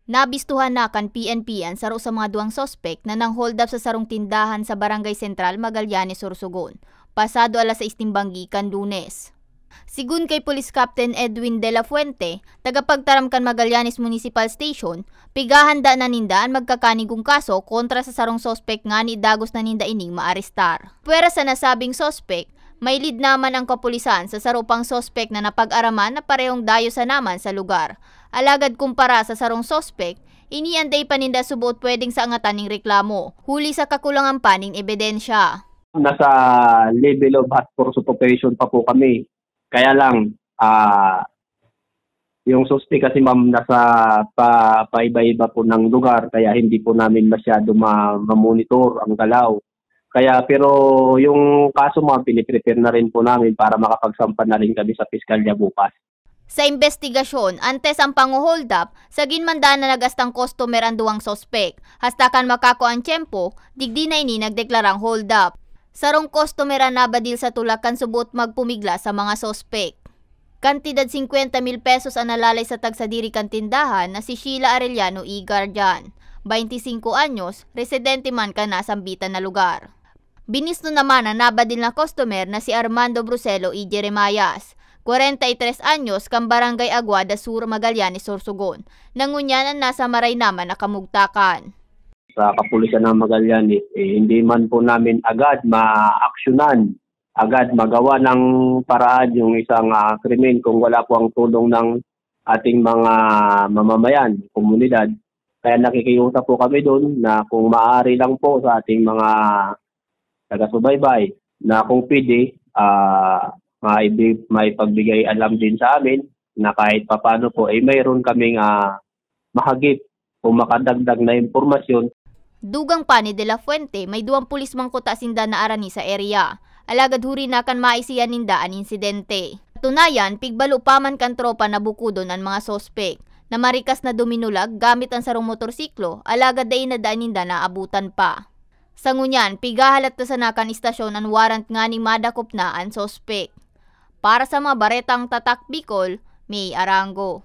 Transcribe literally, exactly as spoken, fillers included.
Nabistuhan na kan P N P an saro sa mga duwang suspek na nang-hold up sa sarong tindahan sa Barangay Central, Magallanes, Sorsogon, pasado alas sais nin banggi kan Lunes. Sigun kay Police Captain Edwin De La Fuente, tagapagtaram kan Magallanes Municipal Station, pighahanda na ninda an magkakanigong kaso kontra sa sarong suspek ngani dagos na ninda ining maarestar. Pwera sa nasabing suspek, may lead naman ang kapulisan sa saro pang suspek na napag-araman na parehong dayo sa naman sa lugar. Alagad kumpara sa sarong suspek, ini an dai pa ninda suboot pwedeng saangatan ning reklamo, huli sa kakulangan pa nin ebidensya. Nasa level of hot pursuit operation pa po kami. Kaya lang, ah, yung suspek kasi, ma'am, nasa pa-, paiba-iba po ng lugar, kaya hindi po namin masyado ma-, ma-monitor ang galaw. Kaya, pero yung kaso, ma'am, piniprepare na rin po namin para makapagsampa na rin kami sa piskalya bukas. Sa imbestigasyon, antes ang pango-hold up, sagin man daan na nagastang customer ang duwang suspek. Hasta kan makakua an tiyempo, digdi na ini nagdeklarang hold up. Sarong customer an nabadil sa tulak kan suboot magpumigla sa mga suspek. Kantidad singkwenta mil pesos an nalalay sa tagsadiri kan tindahan na si Sheila Arellano y Guardian, bainti singko anyos, residente man kan nasambitan na lugar. Binisno naman an nabadil na customer na si Armando Bruselo y Jeremias, kwarenta y tres anyos, kan Barangay Aguada Sur, Magallanes, Sorsogon, na ngunyan an nasa maray naman na kamugtakan. Sa kapulisan ng Magallanes, eh, hindi man po namin agad maaksyonan, agad magawa ng paraan yung isang, ah, krimen kung wala po ang tulong ng ating mga mamamayan, komunidad. Kaya nakikiusap po kami dun na kung maaari lang po sa ating mga taga-subaybay na kung pwede, ah, maibi-, maipagbigay alam din sa amin na kahit papaano po, eh, mayroon kaming, ah, mahagip o makadagdag na impormasyon. Dugang pa ni De La Fuente, may duwang pulis mangkuta sinda na arani sa area. Alagad huri na kan maisihan ninda an insidente. Katunayan, pigbalo pa man kan tropa na bukodon an mga suspek, na marikas na duminulag gamit an sarong motorsiklo, alagad dai na dai ninda naabutan pa. Sa ngunyan, pighahalat na sana kan istasyon an warrant nganing madakop na an suspek. Para sa mga baretang Tatak Bicol, May Arango.